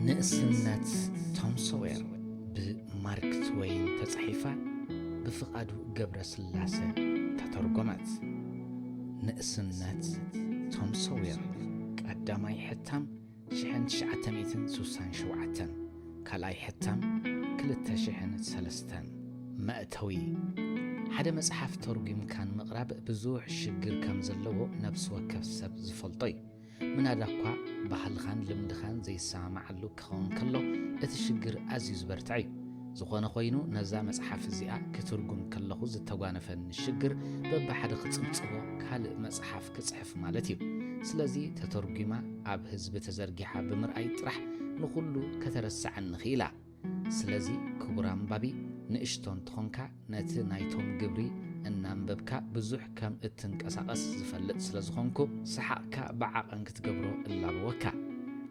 ንእስነት ቶም ሶዌር ብማርክ ትወይን ተጻሒፋ ብፍቓዱ ገብረ ስላሰ ተተርጎመት። ንእስነት ቶም ሶዌር ቀዳማይ ሕታም ሽሕን ትሽዓተ ሚእትን ስሳን ሸውዓተን፣ ካልኣይ ሕታም ክልተ ሽሕን ሰለስተን። መእተዊ፣ ሓደ መጽሓፍ ተርጒምካ ንምቕራብ ብዙሕ ሽግር ከም ዘለዎ ነፍሲ ወከፍ ሰብ ዝፈልጦ እዩ። ምናዳ እኳ ባህልኻን ልምድኻን ዘይሰማማዓሉ ክኸውን ከሎ፣ እቲ ሽግር ኣዝዩ ዝበርትዐ እዩ። ዝኾነ ኮይኑ፣ ነዛ መጽሓፍ እዚኣ ክትርጉም ከለኹ ዝተጓነፈኒ ሽግር፣ በብሓደ ክጽብጽቦ ካልእ መጽሓፍ ክጽሕፍ ማለት እዩ። ስለዚ ተተርጒማ ኣብ ህዝቢ ተዘርጊሓ ብምርኣይ ጥራሕ ንኹሉ ከተረስዓኒ ኽኢላ። ስለዚ ክቡር ኣንባቢ፣ ንእሽቶ እንተኾንካ ነቲ ናይቶም ግብሪ እናንበብካ ብዙሕ ከም እትንቀሳቐስ ዝፈልጥ ስለ ዝኾንኩ፣ ሰሓቕካ ብዓቐን ክትገብሮ እላበወካ።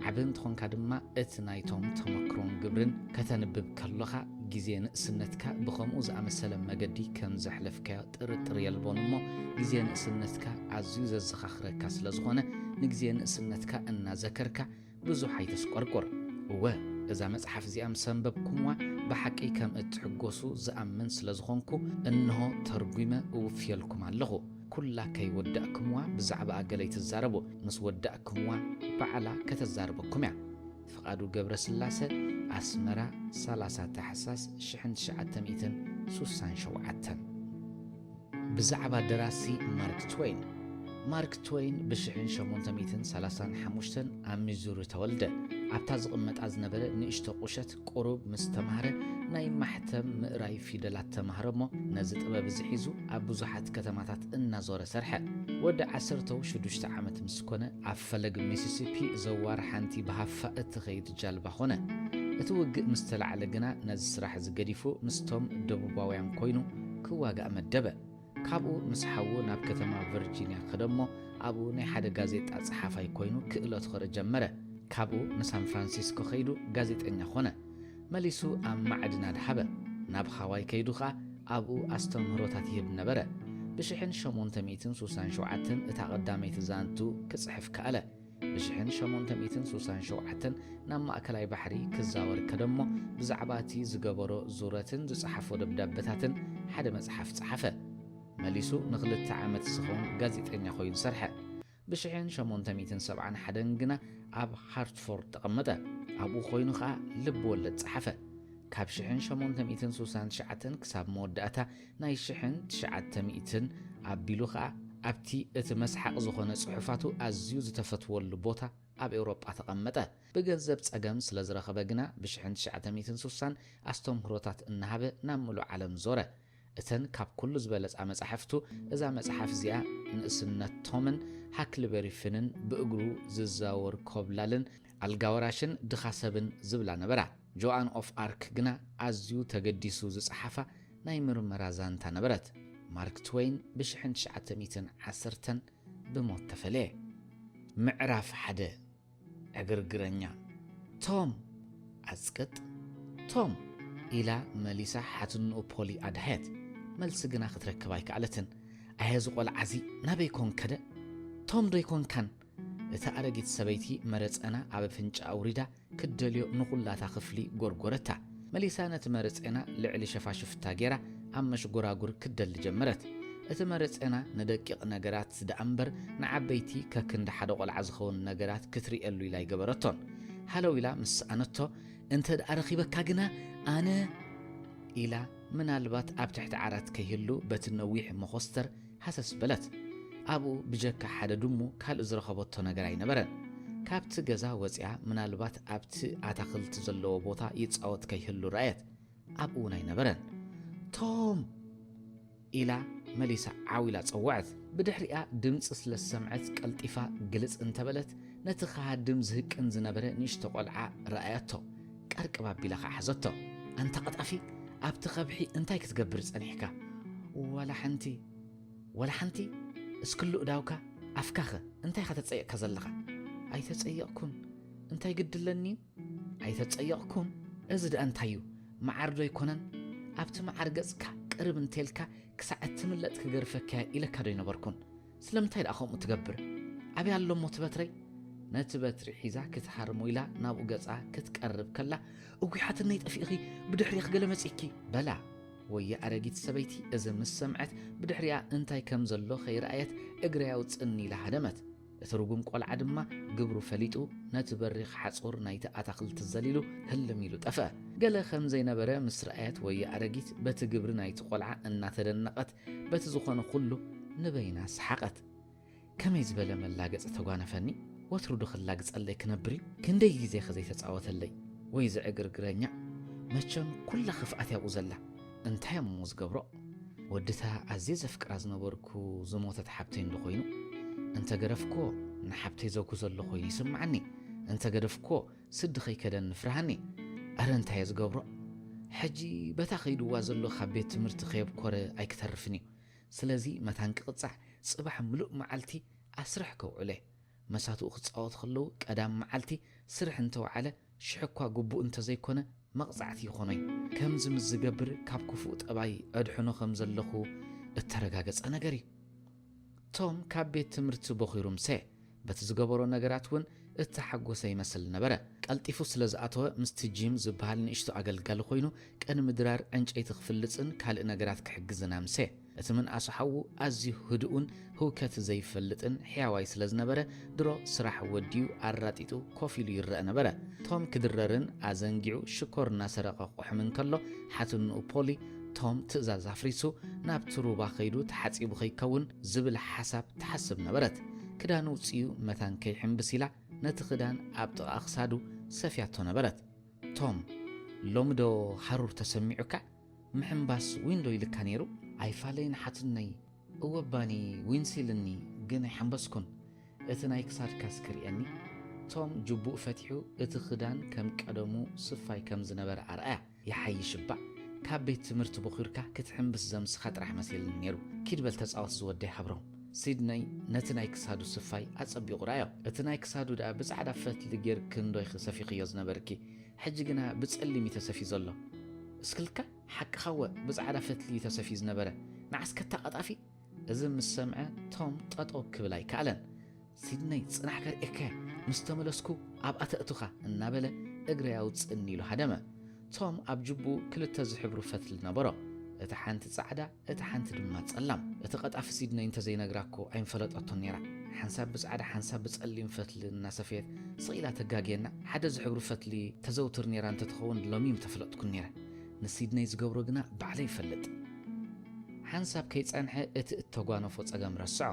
ዓቢ እንተኾንካ ድማ እቲ ናይቶም ተመክሮን ግብርን ከተንብብ ከሎኻ፣ ግዜ ንእስነትካ ብኸምኡ ዝኣመሰለ መገዲ ከም ዘሕለፍካዮ ጥርጥር የልቦን እሞ፣ ግዜ ንእስነትካ ኣዝዩ ዘዘኻኽረካ ስለ ዝኾነ፣ ንግዜ ንእስነትካ እናዘከርካ ብዙሕ ኣይተስቆርቁር። እወ፣ እዛ መጽሓፍ እዚኣ ምስ ኣንበብኩምዋ ብሓቂ ከም እትሕጎሱ ዝኣምን ስለ ዝኾንኩ፣ እንሆ ተርጒመ እውፍየልኩም ኣለኹ። ኩላ ከይወዳእኩምዋ ብዛዕባኣ ገለ ኣይትዛረቡ። ምስ ወዳእኩምዋ ባዕላ ከተዛርበኩም እያ። ፍቓዱ ገብረስላሰ፣ ኣስመራ፣ ሰላሳ ታሕሳስ ሽሕን ትሽዓተ ሚእትን ስሳን ሸውዓተን። ብዛዕባ ደራሲ ማርክ ትወይን። ማርክ ትወይን ብሽሕን ሸሞንተ ሚእትን ሰላሳን ሓሙሽተን ኣብ ሚዙሪ ተወልደ። ኣብታ ዝቕመጣ ዝነበረ ንእሽቶ ቁሸት ቁሩብ ምስ ተማህረ፣ ናይ ማሕተም ምእራይ ፊደላት ተማህረ እሞ፣ ነዚ ጥበብ እዚ ሒዙ ኣብ ብዙሓት ከተማታት እናዞረ ሰርሐ። ወዲ ዓሰርተው ሽዱሽተ ዓመት ምስ ኮነ፣ ኣብ ፈለግ ሚሲሲፒ ዘዋር ሓንቲ ብሃፋ እትኸይድ ጃልባ ኾነ። እቲ ውግእ ምስ ተላዕለ ግና፣ ነዚ ስራሕ እዚ ገዲፉ ምስቶም ደቡባውያን ኮይኑ ክዋጋእ መደበ። ካብኡ ምስ ሓዉ ናብ ከተማ ቨርጂንያ ከደ እሞ፣ ኣብኡ ናይ ሓደ ጋዜጣ ጸሓፋይ ኮይኑ ክእለቱ ከርኢ ጀመረ። ካብኡ ንሳን ፍራንሲስኮ ከይዱ ጋዜጠኛ ኾነ። መሊሱ ኣብ ማዕድን ኣድሃበ። ናብ ሃዋይ ከይዱ ኸኣ ኣብኡ ኣስተምህሮታት ይህብ ነበረ። ብሽሕን ሸሞንተ ሚእትን ስሳን ሸውዓተን እታ ቀዳመይቲ ዛንቱ ክጽሕፍ ከኣለ። ብሽሕን ሸሞንተ ሚእትን ስሳን ሸውዓተን ናብ ማእከላይ ባሕሪ ክዛወር ከደ እሞ፣ ብዛዕባ እቲ ዝገበሮ ዙረትን ዝጸሓፎ ደብዳበታትን ሓደ መጽሓፍ ጸሓፈ። መሊሱ ንኽልተ ዓመት ዝኸውን ጋዜጠኛ ኮይኑ ሰርሐ። ብሽሕን ሸሞንተ ሚእትን ሰብዓን ሓደን ግና ኣብ ሃርትፎርድ ተቐመጠ። ኣብኡ ኮይኑ ኸኣ ልብ ወለድ ጸሓፈ። ካብ ሽሕን ሸሞንተ ሚእትን ስሳን ትሽዓተን ክሳብ መወዳእታ ናይ ሽሕን ትሽዓተ ሚእትን ኣቢሉ ኸኣ ኣብቲ እቲ መስሓቕ ዝኾነ ጽሑፋቱ ኣዝዩ ዝተፈትወሉ ቦታ ኣብ ኤውሮጳ ተቐመጠ። ብገንዘብ ጸገም ስለ ዝረኸበ ግና ብሽሕን ትሽዓተ ሚእትን ስሳን ኣስተምህሮታት እናሃበ ናብ ምሉእ ዓለም ዞረ። እተን ካብ ኩሉ ዝበለጻ መጻሕፍቱ፣ እዛ መጽሓፍ እዚኣ ንእስነት ቶምን ሃክልበሪ ፊንን ብእግሩ ዝዛወር ኮብላልን ኣልጋ ወራሽን ድኻ ሰብን ዝብላ ነበራ። ጆኣን ኦፍ ኣርክ ግና ኣዝዩ ተገዲሱ ዝጸሓፋ ናይ ምርመራ ዛንታ ነበረት። ማርክ ትወይን ብሽሕን ትሽዓተ ሚእትን ዓሰርተን ብሞት ተፈለየ። ምዕራፍ ሓደ። ዕግርግረኛ። ቶም! ኣጽቅጥ! ቶም! ኢላ መሊሳ ሓትንኡ ፖሊ ኣድሃየት። መልሲ ግና ክትረክብ ኣይከኣለትን። ኣየ እዚ ቖልዓ'ዚ ናበይ ኮን ከደ? ቶም ዶ ኣይኮንካን? እታ ኣረጊት ሰበይቲ መረጸና ኣብ ኣፍንጫኣ ኣውሪዳ ክትደልዮ ንኹላታ ክፍሊ ጎርጎረታ። መሊሳ ነቲ መረጼና ልዕሊ ሸፋሽፍታ ጌራ ኣብ መሽጎራጉር ክትደሊ ጀመረት። እቲ መረጼና ንደቂቕ ነገራት ደኣ እምበር ንዓበይቲ ከክንዲ ሓደ ቖልዓ ዝኸውን ነገራት ክትርእየሉ ኢላ ኣይገበረቶን። ሃለው ኢላ ምስ ሰኣነቶ፣ "እንተ ደኣ ረኺበካ ግና ኣነ" ኢላ ምናልባት ኣብ ትሕቲ ዓራት ከይህሉ በቲ ነዊሕ መኾስተር ሃሰስ በለት። ኣብኡ ብጀካ ሓደ ድሙ ካልእ ዝረኸበቶ ነገር ኣይነበረን። ካብቲ ገዛ ወጺኣ ምናልባት ኣብቲ ኣታኽልቲ ዘለዎ ቦታ ይጻወት ከይህሉ ረኣየት። ኣብኡ እውን ኣይነበረን። "ቶም!" ኢላ መሊሳ ዓው ኢላ ጸወዐት። ብድሕሪኣ ድምጺ ስለ ዝሰምዐት ቀልጢፋ ግልጽ እንተበለት ነቲ ክሃድም ዝህቅን ዝነበረ ንእሽቶ ቆልዓ ረኣያቶ። ቀርቅብ ኣቢላ ኸዓ ሓዘቶ። "ኣንታ ቀጣፊ፣ ኣብቲ ከብሒ እንታይ ክትገብር ጸኒሕካ?" "ዋላ ሓንቲ፣ ዋላ ሓንቲ። እስክሉ እዳውካ፣ ኣፍካኸ እንታይ ኢኻ ተጸይቕካ ዘለኻ?" "ኣይተጸየቕኩን። እንታይ ግዲ ኣለኒ?" "ኣይተጸየቕኩን?" እዚ ደኣ እንታይ እዩ? መዓር ዶ ኣይኮነን? ኣብቲ መዓር ገጽካ ቅርብ እንተልካ ክሳዕ እትምለጥ ክገርፈካ ኢለካ ዶ ኣይነበርኩን? ስለምንታይ ደኣ ከምኡ ትገብር? ኣበይ ኣሎ እሞ እቲ በትረይ? ነቲ በትሪ ሒዛ ክትሃርሞ ኢላ ናብኡ ገጻ ክትቀርብ ከላ፣ እጉይ ሓትነይ ጠፊእኺ፣ ብድሕሪኽ ገለ መጺእኪ፣ በላ። ወየ ኣረጊት ሰበይቲ እዚ ምስ ሰምዐት ብድሕሪኣ እንታይ ከም ዘሎ ከይረኣየት እግረይ ኣውጽእኒ ኢላ ሃደመት። እቲ ርጉም ቆልዓ ድማ ግብሩ ፈሊጡ ነቲ በሪኽ ሓጹር ናይቲ ኣታኽልቲ ዘሊሉ ህልም ኢሉ ጠፍአ። ገለ ከም ዘይነበረ ምስ ረኣየት ወየ ኣረጊት በቲ ግብሪ ናይቲ ቆልዓ እናተደነቐት በቲ ዝኾነ ኩሉ ንበይና ሰሓቐት። ከመይ ዝበለ መላገጺ ተጓነፈኒ? ወትሩ ዶ ክላግጸለይ ክነብር እዩ? ክንደይ ግዜኸ ዘይተጻወተለይ? ወይ ዝዕግርግረኛ? መቸም ኩላ ክፍኣት ያብኡ ዘላ። እንታይ እሞ ዝገብሮ? ወድታ ኣዝየ ዘፍቅራ ዝነበርኩ ዝሞተት ሓብተይ እንዶ ኮይኑ? እንተ ገደፍክዎ ንሓብተይ ዘጉ ዘሎ ኮይኑ ይስምዓኒ። እንተ ገደፍክዎ ስዲ ከይከደኒ ፍርሃኒ። ኣረ እንታይ እየ ዝገብሮ? ሕጂ በታ ከይድዋ ዘሎ ካብ ቤት ትምህርቲ ከየብኮረ ኣይክተርፍን እዩ። ስለዚ መታን ክቕጻዕ ጽባሕ ምሉእ መዓልቲ ኣስርሕ ከውዕሎ እየ። መሳትኡ ክጻወት ከለዉ ቀዳም መዓልቲ ስርሕ እንተወዓለ ሽሕ እኳ ግቡእ እንተዘይኮነ መቕጻዕቲ ይኾኖ እዩ። ከምዚ ምስ ዝገብር ካብ ክፉእ ጠባይ ኣድሕኖ ከም ዘለኹ እተረጋገጸ ነገር እዩ። ቶም ካብ ቤት ትምህርቲ ቦኺሩ ምሰ በቲ ዝገበሮ ነገራት እውን እተሓጎሰ ይመስል ነበረ። ቀልጢፉ ስለ ዝኣተወ ምስቲ ጂም ዝበሃል ንእሽቶ ኣገልጋሊ ኮይኑ ቅድሚ ድራር ዕንጨይቲ ክፍልጽን ካልእ ነገራት ክሕግዝን ኣምሰ። እቲ ምንኣሱ ሓዉ ኣዝዩ ህዱእን ህውከት ዘይፈልጥን ሕያዋይ ስለ ዝነበረ ድሮ ስራሕ ወዲኡ ኣራጢጡ ኮፍ ኢሉ ይረአ ነበረ። ቶም ክድረርን ኣዘንጊዑ ሽኮር እናሰረቐ ክቑሕም እንከሎ ሓትንኡ ፖሊ ቶም ትእዛዝ ኣፍሪሱ ናብቲ ሩባ ከይዱ ተሓጺቡ ከይከውን ዝብል ሓሳብ ትሓስብ ነበረት። ክዳኑ ውጽኡ መታን ከይሕምብስ ኢላ ነቲ ክዳን ኣብ ጥቓ ክሳዱ ሰፍያቶ ነበረት። ቶም፣ ሎሚ ዶ ሃሩር ተሰሚዑካ? ምሕምባስ ዊን ዶ ኢልካ ነይሩ? ኣይፋለይን ሓትነይ። እወ ባኒ ዊንስ ኢልኒ፣ ግን ኣይሓምበስኩን። እቲ ናይ ክሳድካስ ክርእየኒ? ቶም ጅቡእ ፈቲሑ እቲ ክዳን ከም ቀደሙ ስፋይ ከም ዝነበረ ኣርኣያ። ይሓይሽ እባ፣ ካብ ቤት ትምህርቲ ቦኺርካ ክትሕምብስ ዘምስኻ ጥራሕ መሲልኒ ነይሩ። ኪድ በል ተጻወት ዝወደይ ሃብሮም። ሲድነይ ነቲ ናይ ክሳዱ ስፋይ ኣጸቢቑ ረኣዮ። እቲ ናይ ክሳዱ ደኣ ብጻዕዳ ፈትሊ ጌርኪ እንዶ ኢኺ ሰፊኽዮ ዝነበርኪ፣ ሕጂ ግና ብጸሊም እዩ ተሰፍዩ ዘሎ። እስክልካ ሓቅኻወ ብጻዕዳ ፈትሊ እዩ ተሰፍዩ ዝነበረ። ንዓስከ እታ ቀጣፊ። እዚ ምስ ሰምዐ ቶም ጠጠው ክብል ኣይከኣለን። ሲድነይ ጽናሕ ከርእየካ እየ፣ ምስ ተመለስኩ ኣብኣ ተእቱኻ እናበለ እግረይ ኣውጽእኒ ኢሉ ሃደመ። ቶም ኣብ ጅቡኡ ክልተ ዝሕብሩ ፈትሊ ነበሮ። እታ ሓንቲ ጻዕዳ፣ እታ ሓንቲ ድማ ጸላም። እቲ ቀጣፊ ሲድነይ እንተዘይነግራ እኮ ኣይምፈለጠቶን ነይራ። ሓንሳብ ብጻዕዳ ሓንሳብ ብጸሊም ፈትሊ እናሰፈየት ስቕ ኢላ ተጋግየና። ሓደ ዝሕብሩ ፈትሊ ተዘውትር ነይራ እንተትኸውን ሎሚ ምተፈለጥኩን ነይረ። ንሲድነይ ዝገብሮ ግና ባዕለይ ይፈልጥ። ሓንሳብ ከይጸንሐ እቲ እተጓነፎ ጸገም ረስዖ።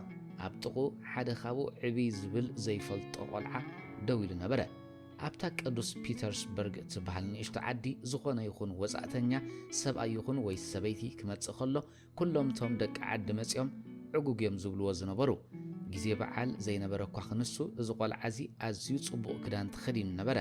ኣብ ጥቕኡ ሓደ ካብኡ ዕብይ ዝብል ዘይፈልጦ ቆልዓ ደው ኢሉ ነበረ። ኣብታ ቅዱስ ፒተርስበርግ እትበሃል ንእሽቶ ዓዲ ዝኾነ ይኹን ወጻእተኛ ሰብኣይ ይኹን ወይ ሰበይቲ ክመጽእ ከሎ ኩሎም እቶም ደቂ ዓዲ መጺኦም ዕጉግ እዮም ዝብልዎ ዝነበሩ። ግዜ በዓል ዘይነበረ እኳ ክንሱ፣ እዚ ቆልዓ እዚ ኣዝዩ ጽቡቕ ክዳን ተኸዲኑ ነበረ።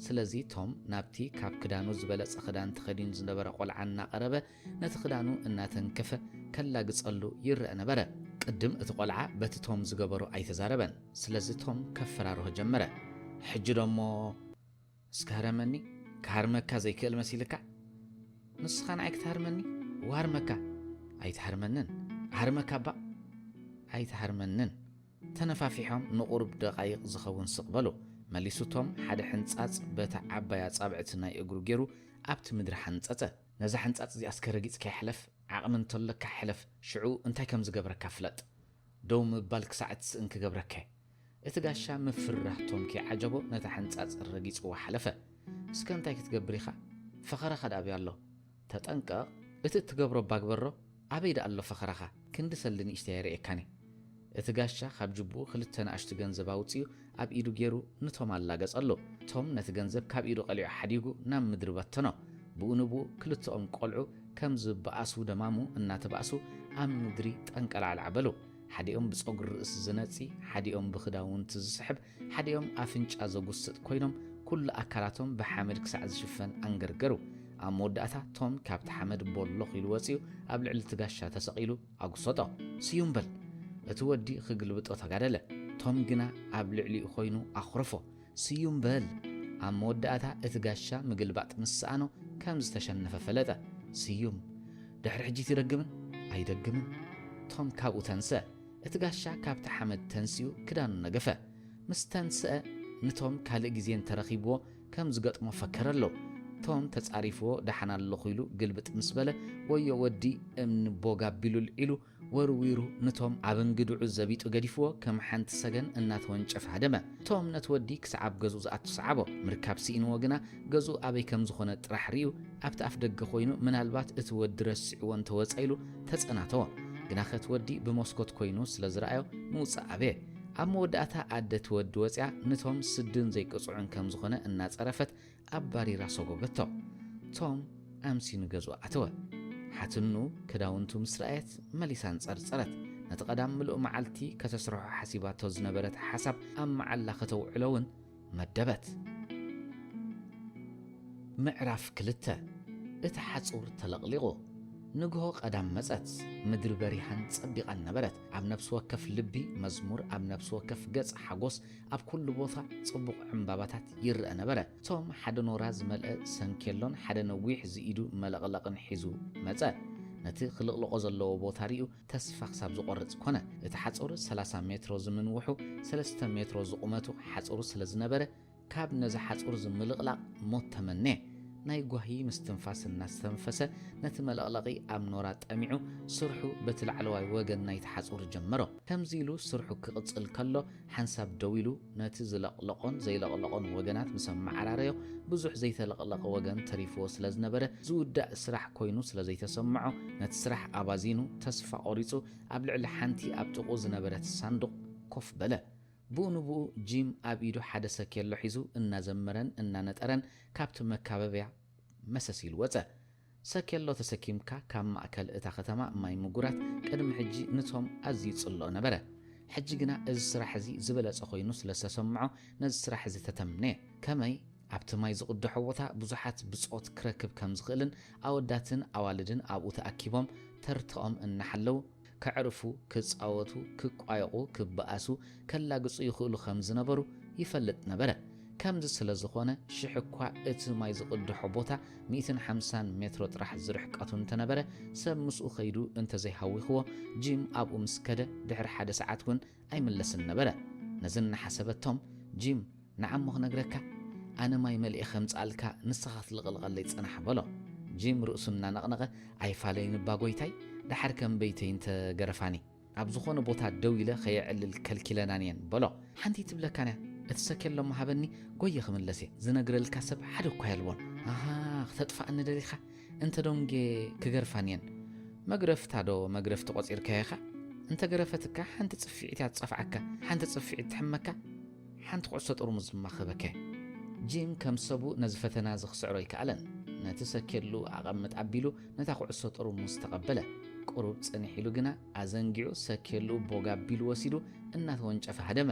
ስለዚ ቶም ናብቲ ካብ ክዳኑ ዝበለጸ ክዳን ተኸዲኑ ዝነበረ ቆልዓ እናቐረበ ነቲ ክዳኑ እናተንከፈ ከላግጸሉ ይረአ ነበረ። ቅድም እቲ ቆልዓ በቲ ቶም ዝገበሮ ኣይተዛረበን። ስለዚ ቶም ከፈራርሆ ጀመረ። ሕጂ ደሞ እስከ ህረመኒ፣ ክሃርመካ ዘይክእል መሲልካ? ንስኻ ንዓይ ክትሃርመኒ? ዋርመካ። ኣይትሃርመንን። ሃርመካ እባ። ኣይትሃርመንን። ተነፋፊሖም ንቑሩብ ደቓይቕ ዝኸውን ስቕ በሉ። መሊሱ ቶም ሓደ ሕንጻጽ በታ ዓባይ ኣጻብዕቲ ናይ እግሩ ገይሩ ኣብቲ ምድሪ ሓንጸጸ። ነዛ ሕንጻጽ እዚኣ እስከ ረጊጽካያ ሕለፍ፣ ዓቕሚ እንተሎካ ሕለፍ፣ ሽዑ እንታይ ከም ዝገብረካ ፍለጥ። ደው ምባል ክሳዕ እትስእን ክገብረካ እየ። እቲ ጋሻ ምፍርራህ ቶም ከይዓጀቦ ነታ ሕንጻጽ ረጊጽዋ ሓለፈ። እስከ እንታይ ክትገብር ኢኻ? ፈኸራኻ ደኣ ኣበይ ኣሎ? ተጠንቀቕ። እቲ እትገብሮ እባ ግበሮ። ኣበይ ደኣ ኣሎ ፈኸራኻ? ክንዲ ሰልዲ ንእሽተይ ኣይርእየካን እየ። እቲ ጋሻ ካብ ጅቡኡ ክልተ ንኣሽቱ ገንዘብ ኣውጺኡ ኣብ ኢዱ ገይሩ ንቶም ኣላገጸሉ። ቶም ነቲ ገንዘብ ካብ ኢዱ ቀሊዑ ሓዲጉ ናብ ምድሪ በተኖ። ብኡ ንብኡ ክልተኦም ቆልዑ ከም ዝበኣሱ ደማሙ እናተባእሱ ኣብ ምድሪ ጠንቀላዕላዕ በሉ። ሓዲኦም ብጸጉሪ ርእሲ ዝነጺ፣ ሓዲኦም ብኽዳውንቲ ዝስሕብ፣ ሓዲኦም ኣፍንጫ ዘጉስጥ ኮይኖም ኩሉ ኣካላቶም ብሓመድ ክሳዕ ዝሽፈን ኣንገርገሩ። ኣብ መወዳእታ ቶም ካብቲ ሓመድ ቦሎኽ ኢሉ ወጺኡ ኣብ ልዕሊ እቲ ጋሻ ተሰቒሉ ኣጉሰጦ። ስዩም በል! እቲ ወዲ ክግልብጦ ተጋደለ። ቶም ግና ኣብ ልዕሊኡ ኮይኑ ኣኹረፎ። ስዩም በል! ኣብ መወዳእታ እቲ ጋሻ ምግልባጥ ምስ ሰኣኖ ከም ዝተሸነፈ ፈለጠ። ስዩም፣ "ድሕሪ ሕጂ ትደግምን?" "ኣይደግምን።" ቶም ካብኡ ተንስአ። እቲ ጋሻ ካብቲ ሓመድ ተንሲኡ ክዳኑ ነገፈ። ምስ ተንስአ ንቶም ካልእ ግዜ እንተረኺብዎ ከም ዝገጥሞ ፈከረሎ። ቶም ተጻሪፍዎ ደሓን ኣለኹ ኢሉ ግልብጥ ምስ በለ፣ ወዮ ወዲ እምኒ ቦግ ኣቢሉ ልዒሉ ወርዊሩ ንቶም ኣብ እንግድዑ ዘቢጡ ገዲፍዎ ከም ሓንቲ ሰገን እናተወንጨፈ ሃደመ። ቶም ነቲ ወዲ ክሳዕ ኣብ ገዝኡ ዝኣቱ ሰዓቦ። ምርካብ ስኢንዎ ግና ገዝኡ ኣበይ ከም ዝኾነ ጥራሕ ርእዩ ኣብቲ ኣፍ ደገ ኮይኑ ምናልባት እቲ ወዲ ረሲዕዎ እንተወጸ ኢሉ ተጸናተዎ። ግናኸ እቲ ወዲ ብመስኮት ኮይኑ ስለ ዝረኣዮ ምውጻእ ኣበየ። ኣብ መወዳእታ ኣደ እቲ ወዲ ወጺኣ ንቶም ስድን ዘይቅጽዑን ከም ዝኾነ እናጸረፈት ኣባሪራ ሰጎገቶ። ቶም ኣምስዩ ንገዝኡ ኣተወ። ሓትኑ ክዳውንቱ ምስ ረኣየት መሊሳ ኣንጸርጸረት። ነቲ ቀዳም ምሉእ መዓልቲ ከተስርሖ ሓሲባቶ ዝነበረት ሓሳብ ኣብ መዓላ ከተውዕሎ እውን መደበት። ምዕራፍ ክልተ። እቲ ሓጹር ተለቕሊቑ። ንግሆ ቀዳም መጸት። ምድሪ በሪሃን ጸቢቓን ነበረት። ኣብ ነፍሲ ወከፍ ልቢ መዝሙር፣ ኣብ ነፍሲ ወከፍ ገጽ ሓጎስ፣ ኣብ ኩሉ ቦታ ጽቡቕ ዕምባባታት ይረአ ነበረ። ቶም ሓደ ኖራ ዝመልአ ሰንኬሎን ሓደ ነዊሕ ዝኢዱ መለቕለቕን ሒዙ መጸ። ነቲ ክልቕልቖ ዘለዎ ቦታ ርእዩ ተስፋ ክሳብ ዝቖርጽ ኮነ። እቲ ሓጹር ሰላሳ ሜትሮ ዝምንውሑ፣ ሰለስተ ሜትሮ ዝቑመቱ ሓጹር ስለ ዝነበረ፣ ካብ ነዚ ሓጹር እዚ ምልቕላቕ ሞት ተመነ። ናይ ጓሂ ምስትንፋስ እናስተንፈሰ፣ ነቲ መለቕለቒ ኣብ ኖራ ጠሚዑ፣ ስርሑ በቲ ላዕለዋይ ወገን ናይቲ ሓጹር ጀመሮ። ከምዚ ኢሉ ስርሑ ክቕጽል ከሎ፣ ሓንሳብ ደው ኢሉ ነቲ ዝለቕለቖን ዘይለቕለቖን ወገናት ምስ ኣመዓራረዮ፣ ብዙሕ ዘይተለቕለቐ ወገን ተሪፍዎ ስለ ዝነበረ፣ ዝውዳእ ስራሕ ኮይኑ ስለ ዘይተሰምዖ፣ ነቲ ስራሕ ኣባዚኑ፣ ተስፋ ቆሪጹ፣ ኣብ ልዕሊ ሓንቲ ኣብ ጥቕኡ ዝነበረት ሳንዱቕ ኮፍ በለ። ብኡ ንብኡ ጂም ኣብ ኢዱ ሓደ ሰኬሎ ሒዙ እናዘመረን እናነጠረን ካብቲ መካበብያ መሰስ ኢሉ ወጸ። ሰኬሎ ተሰኪምካ ካብ ማእከል እታ ከተማ ማይ ምጉራት ቅድሚ ሕጂ ንቶም ኣዝዩ ይጽልኦ ነበረ። ሕጂ ግና እዚ ስራሕ እዚ ዝበለጸ ኮይኑ ስለ ዝተሰምዖ ነዚ ስራሕ እዚ ተተምነየ። ከመይ ኣብቲ ማይ ዝቕድሖ ቦታ ብዙሓት ብጾት ክረክብ ከም ዝኽእልን ኣወዳትን ኣዋልድን ኣብኡ ተኣኪቦም ተርትኦም እናሓለዉ ከዕርፉ፣ ክጻወቱ፣ ክቋየቑ፣ ክበኣሱ፣ ከላግጹ ይኽእሉ ከም ዝነበሩ ይፈልጥ ነበረ። ከምዚ ስለ ዝኾነ፣ ሽሕ እኳ እቲ ማይ ዝቕድሖ ቦታ ሚእትን ሓምሳን ሜትሮ ጥራሕ ዝርሕቀቱ እንተነበረ፣ ሰብ ምስኡ ኸይዱ እንተዘይሃዊኽዎ፣ ጂም ኣብኡ ምስ ከደ ድሕሪ ሓደ ሰዓት እውን ኣይምለስን ነበረ። ነዚ እናሓሰበ ቶም፣ "ጂም፣ ንዓ እሞ ክነግረካ፣ ኣነ ማይ መሊኤ ከምጽኣልካ፣ ንስኻ ክትልቕልቐለይ ጽናሕ" በሎ። ጂም ርእሱ እናነቕነቐ፣ "ኣይፋለይን እባ ጎይታይ፣ ደሓር ከም በይተይ እንተ ገረፋኒ፣ ኣብ ዝኾነ ቦታ ደው ኢለ ከየዕልል ከልኪለናን እየን" በሎ። "ሓንቲ ትብለካን እያ፣ እቲ ሰኬሎ እሞ ሃበኒ፣ ጎየ ክምለስ እየ፣ ዝነግረልካ ሰብ ሓደ እኳ የልቦን።" "ኣሃ፣ ክተጥፍኣኒ ደሊኻ?" "እንተ ደንጌ ክገርፋን እየን?" "መግረፍታ ዶ መግረፍቲ ቆጺርካዮ ኢኻ? እንተ ገረፈትካ ሓንቲ ጽፍዒት እያ ትጸፍዓካ፣ ሓንቲ ጽፍዒት ትሕመካ፣ ሓንቲ ኩዕሶ ጥርሙዝ ድማ ክህበካ እየ።" ጂም ከም ሰቡ ነዚ ፈተና እዚ ክስዕሮ ኣይከኣለን። ነቲ ሰኬሉ ኣቐምጥ ኣቢሉ ነታ ኩዕሶ ጥርሙዝ ተቐበለ። ቁሩብ ጽንሕ ኢሉ ግና ኣዘንጊዑ ሰኬሉ ቦግ ኣቢሉ ወሲዱ እናተወንጨፈ ሃደመ።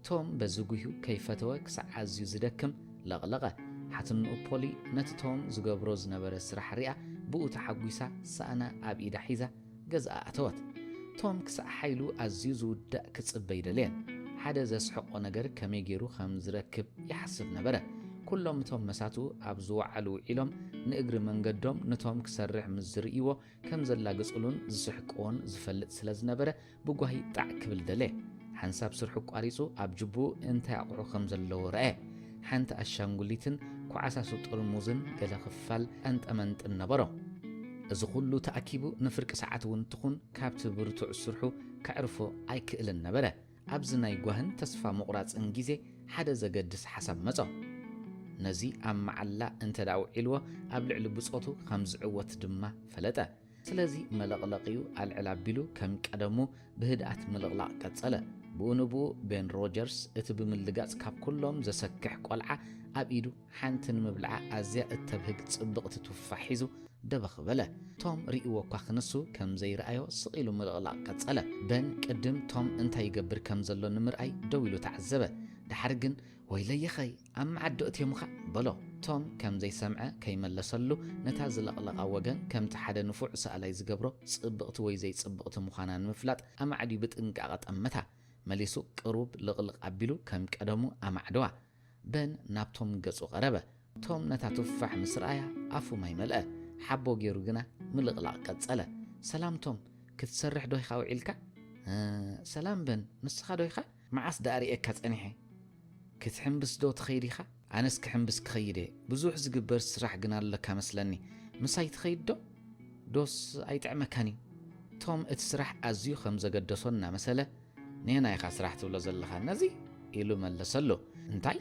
ቶም በዚ ጉህዩ ከይፈተወ ክሳዕ ኣዝዩ ዝደክም ለቕለቐ። ሓትንኡ ፖሊ ነቲ ቶም ዝገብሮ ዝነበረ ስራሕ ሪኣ ብኡ ተሓጒሳ ሳእና ኣብ ኢዳ ሒዛ ገዝኣ ኣተወት። ቶም ክሳዕ ሓይሉ ኣዝዩ ዝውዳእ ክጽበ ኣይደለየን። ሓደ ዘስሕቖ ነገር ከመይ ገይሩ ከም ዝረክብ ይሓስብ ነበረ። ኩሎም እቶም መሳቱ ኣብ ዝወዓሉ ውዒሎም ንእግሪ መንገዶም ንቶም ክሰርሕ ምስ ዝርእይዎ ከም ዘላግጽሉን ዝስሕቅዎን ዝፈልጥ ስለ ዝነበረ ብጓሂ ጣዕ ክብል ደለየ። ሓንሳብ ስርሑ ኣቋሪጹ ኣብ ጅቡኡ እንታይ ኣቑሑ ከም ዘለዎ ረኣየ። ሓንቲ ኣሻንጉሊትን ኮዓሳሱ ጥርሙዝን ገለ ክፋል ቀንጠመንጥን ነበሮ። እዚ ኩሉ ተኣኪቡ ንፍርቂ ሰዓት እውን ትኹን ካብቲ ብርቱዕ ስርሑ ከዕርፎ ኣይክእልን ነበረ። ኣብዚ ናይ ጓህን ተስፋ ምቑራጽን ግዜ ሓደ ዘገድስ ሓሳብ መጾ። ነዚ ኣብ መዓላ እንተ ደኣ ውዒልዎ ኣብ ልዕሊ ብጾቱ ከም ዝዕወት ድማ ፈለጠ። ስለዚ መለቕለቒኡ ኣልዕል ኣቢሉ ከም ቀደሙ ብህድኣት ምልቕላቕ ቀጸለ። ብኡ ንብኡ ቤን ሮጀርስ እቲ ብምልጋጽ ካብ ኩሎም ዘሰክሕ ቆልዓ ኣብ ኢዱ ሓንቲ ንምብልዓ ኣዝያ እተብህግ ጽብቕቲ ቱፋሕ ሒዙ ደበኽ በለ። ቶም ርእይዎ እኳ ክንሱ ከም ዘይረኣዮ ስቕ ኢሉ ምልቕላቕ ቀጸለ። በን ቅድም ቶም እንታይ ይገብር ከም ዘሎ ንምርኣይ ደው ኢሉ ተዓዘበ። ደሓር ግን "ወይለየኸይ፣ ኣብ መዓዲ ኣእትዮምኻ?" በሎ። ቶም ከም ዘይሰምዐ ከይመለሰሉ ነታ ዝለቕለቓ ወገን ከምቲ ሓደ ንፉዕ ሰኣላይ ዝገብሮ ጽብቕቲ ወይ ዘይጽብቕቲ ምዃና ንምፍላጥ ኣማዕድዩ ብጥንቃቐ ጠመታ። መሊሱ ቅሩብ ልቕልቕ ኣቢሉ ከም ቀደሙ ኣማዕደዋ። በን ናብ ቶም ገጹ ቀረበ። ቶም ነታ ቱፋሕ ምስ ረኣያ ኣፉ ማይ መልአ። ሓቦ ገይሩ ግና ምልቕላቕ ቀጸለ። "ሰላም ቶም፣ ክትሰርሕ ዶ ኢኻ ውዒልካ?" "እ፣ ሰላም በን፣ ንስኻ ዶ ኢኻ? መዓስ ደኣ ርእየካ ጸኒሐ?" "ክትሕምብስ ዶ ትኸይድ ኢኻ?" "ኣነስ ክሕምብስ ክኸይድ እየ። ብዙሕ ዝግበር ስራሕ ግና ኣለካ መስለኒ። ምሳይ ትኸይድ ዶ? ዶስ ኣይጥዕመካን እዩ?" ቶም እቲ ስራሕ ኣዝዩ ከም ዘገደሶ እናመሰለ፣ "ንየና ኢኻ ስራሕ ትብሎ ዘለኻ ነዚ?" ኢሉ መለሰሉ። "እንታይ?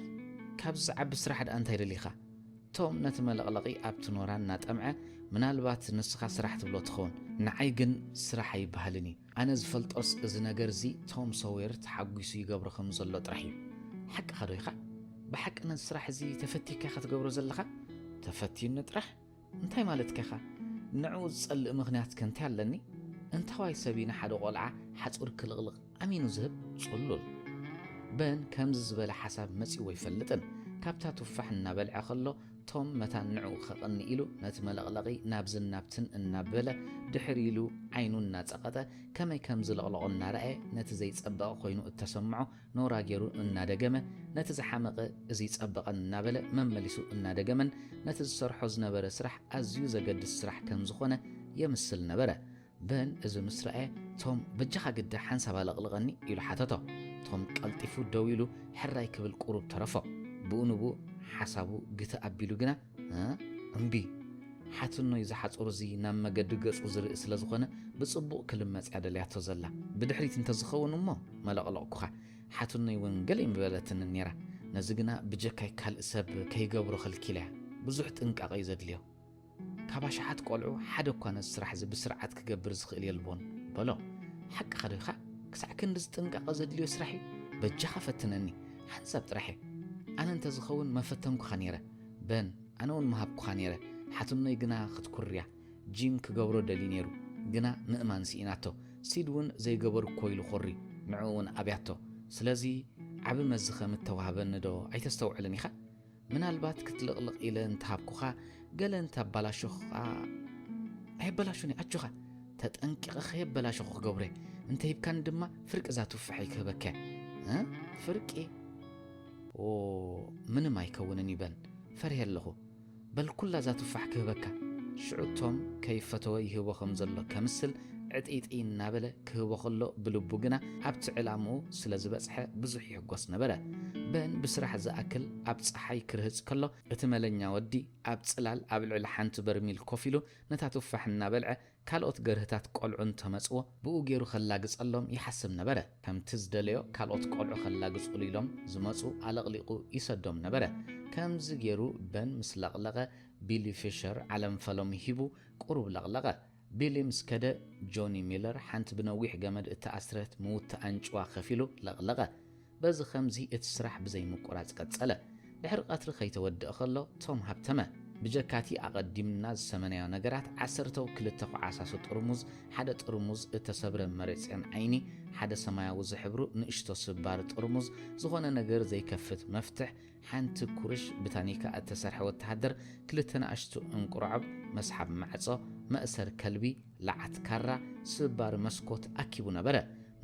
ካብዚ ዝዓቢ ስራሕ ደኣ እንታይ ደሊኻ?" ቶም ነቲ መለቕለቒ ኣብቲ ኖራ እናጠምዐ፣ "ምናልባት ንስኻ ስራሕ ትብሎ ትኸውን፣ ንዓይ ግን ስራሕ ኣይበሃልን እዩ። ኣነ ዝፈልጦስ እዚ ነገር እዚ ቶም ሶዌር ተሓጒሱ ይገብሮ ከም ዘሎ ጥራሕ እዩ። ሓቅኻ ዶ ኢኻ? ብሓቂ ነዚ ስራሕ እዚ ተፈቲካ ኢኻ ትገብሮ ዘለኻ?" "ተፈትዩኒ ጥራሕ? እንታይ ማለትካ ኢኻ? ንዕኡ ዝጸልእ ምኽንያት ከ እንታይ ኣለኒ? እንታዋይ ሰብ እዩ ንሓደ ቆልዓ ሓጹር ክልቕልቕ ኣሚኑ ዝህብ? ጽሉል!" በን ከምዚ ዝበለ ሓሳብ መጺዎ ኣይፈልጥን። ካብታ ቱፋሕ እናበልዐ ከሎ ቶም መታን ንዕኡ ከቕኒ ኢሉ ነቲ መለቕለቒ ናብዝን ናብትን እናበለ ድሕር ኢሉ ዓይኑ እናጸቐጠ ከመይ ከም ዝለቕለቖ እናረኣየ ነቲ ዘይጸበቐ ኮይኑ እተሰምዖ ኖራ ገይሩ እናደገመ ነቲ ዝሓመቐ እዚ ይጸበቐን እናበለ መመሊሱ እናደገመን ነቲ ዝሰርሖ ዝነበረ ስራሕ ኣዝዩ ዘገድስ ስራሕ ከም ዝኾነ የምስል ነበረ። በን እዚ ምስ ረኣየ፣ "ቶም በጃኻ ግዳ ሓንሳብ ኣለቕልቐኒ?" ኢሉ ሓተቶ። ቶም ቀልጢፉ ደው ኢሉ ሕራይ ክብል ቁሩብ ተረፎ። ብኡ ንብኡ ሓሳቡ ግትእ ኣቢሉ ግና፣ "እ? እምቢ። ሓትኖይ እዚ ሓጹር እዚ ናብ መገዲ ገጹ ዝርኢ ስለ ዝኾነ ብጽቡቕ ክልመጽ እያ ደልያቶ ዘላ። ብድሕሪት እንተዝኸውን እሞ መለቕለቕኩኻ። ሓትኖይ እውን ገለ ኣይምበለትንን ነይራ። ነዚ ግና ብጀካይ ካልእ ሰብ ከይገብሮ ከልኪለያ። ብዙሕ ጥንቃቐ እዩ ዘድልዮ። ካብ ኣሽሓት ቆልዑ ሓደ እኳ ነዚ ስራሕ እዚ ብስርዓት ክገብር ዝኽእል የልቦን" በሎ። "ሓቅኻ ዶ ኢኻ? ክሳዕ ክንድዚ ጥንቃቐ ዘድልዮ ስራሕ እዩ? በጃኻ ፈትነኒ፣ ሓንሳብ ጥራሕ እየ። ኣነ እንተዝኸውን መፈተንኩኻ ነይረ፣ በን፣ ኣነ እውን ምሃብኩኻ ነይረ። ሓትኖይ ግና ክትኩርያ፣ ጂም ክገብሮ ደልዩ ነይሩ፣ ግና ምእማን ስኢናቶ። ሲድ እውን ዘይገበርኩዎ ኢሉ ኮሪ፣ ንዕኡ እውን ኣብያቶ። ስለዚ ዓቢ መዚ ከም እተዋህበኒ ዶ ኣይተስተውዕልን ኢኻ? ምናልባት ክትልቕልቕ ኢለ እንተሃብኩኻ፣ ገለ እንተኣባላሸኹኻ"፣ "ኣየበላሹን እየ፣ ኣጆኻ፣ ተጠንቂቐ ከየበላሸኹ ክገብሮ እየ። እንተሂብካኒ ድማ ፍርቂ እዛ ቱፋሐይ ክህበካ እየ።" "እ? ፍርቂ? ኦ፣ ምንም ኣይከውንን እዩ በን፣ ፈሪሀ ኣለኹ። በል ኩላ እዛ ቱፋሕ ክህበካ።" ሽዑ ቶም ከይፈተወ ይህቦ ከም ዘሎ ከምስል ዕጥይጥይ እናበለ ክህቦ ከሎ ብልቡ ግና ኣብቲ ዕላምኡ ስለ ዝበጽሐ ብዙሕ ይሕጎስ ነበረ። በን ብስራሕ ዝኣክል ኣብ ጸሓይ ክርህጽ ከሎ እቲ መለኛ ወዲ ኣብ ጽላል ኣብ ልዕሊ ሓንቲ በርሚል ኮፍ ኢሉ ነታ ቱፋሕ እናበልዐ ካልኦት ገርህታት ቆልዑ እንተመጽዎ ብኡ ገይሩ ከላግጸሎም ይሓስብ ነበረ። ከምቲ ዝደለዮ ካልኦት ቆልዑ ከላግጹሉ ኢሎም ዝመጹ ኣለቕሊቑ ይሰዶም ነበረ። ከምዚ ገይሩ በን ምስ ለቕለቐ ቢሊ ፊሸር ዓለም ፈለሙ ሂቡ ቁሩብ ለቕለቐ። ቢሊ ምስ ከደ ጆኒ ሚለር ሓንቲ ብነዊሕ ገመድ እተኣስረት ምውቲ ኣንጭዋ ከፊሉ ለቕለቐ። በዚ ኸምዚ እቲ ስራሕ ብዘይምቁራጽ ቀጸለ። ድሕሪ ቀትሪ ከይተወድአ ኸሎ ቶም ሃብተመ። ብጀካቲ ኣቐዲምና ዝሰመናዮ ነገራት፣ ዓሰርተው ክልተ ኮዓሳሱ ጥርሙዝ፣ ሓደ ጥርሙዝ እተሰብረ መሬጽዮን ዓይኒ፣ ሓደ ሰማያዊ ዝሕብሩ ንእሽቶ ስባሪ ጥርሙዝ፣ ዝኾነ ነገር ዘይከፍት መፍትሕ፣ ሓንቲ ኩርሽ ብታኒካ እተሰርሐ ወተሃደር፣ ክልተ ንኣሽቱ እንቁርዖብ፣ መስሓብ ማዕጾ፣ መእሰር ከልቢ፣ ለዓት ካራ፣ ስባሪ መስኮት ኣኪቡ ነበረ።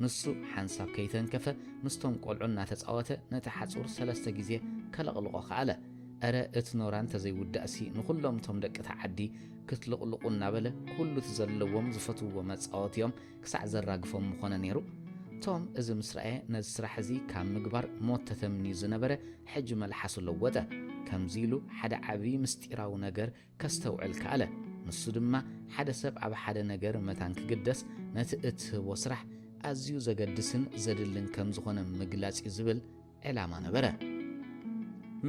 ንሱ ሓንሳብ ከይተንከፈ ምስቶም ቆልዑ እናተጻወተ ነቲ ሓጹር ሰለስተ ግዜ ከለቕልቖ ከኣለ። እረ እቲ ኖራ እንተዘይውዳእሲ ንኹሎም እቶም ደቂ እታ ዓዲ ክትልቕልቑ እናበለ ኩሉ እቲ ዘለዎም ዝፈትውዎ መጻወቲኦም ክሳዕ ዘራግፎም ምኾነ ነይሩ። ቶም እዚ ምስ ረኣየ ነዚ ስራሕ እዚ ካብ ምግባር ሞት ተተምንዩ ዝነበረ ሕጂ መልሓሱ ለወጠ። ከምዚ ኢሉ ሓደ ዓቢ ምስጢራዊ ነገር ከስተውዕል ከኣለ። ንሱ ድማ ሓደ ሰብ ኣብ ሓደ ነገር መታን ክግደስ ነቲ እትህቦ ስራሕ ኣዝዩ ዘገድስን ዘድልን ከም ዝኾነ ምግላጽ እዩ ዝብል ዕላማ ነበረ።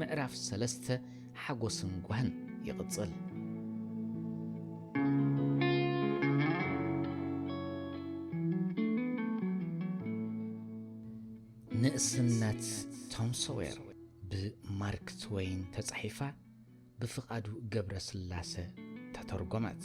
ምዕራፍ ሰለስተ ሓጎስን ጓህን ይቕጽል። ንእስነት ቶም ሶዌር ብማርክ ትወይን ተጻሒፋ ብፍቓዱ ገብረስላሰ ተተርጎመት።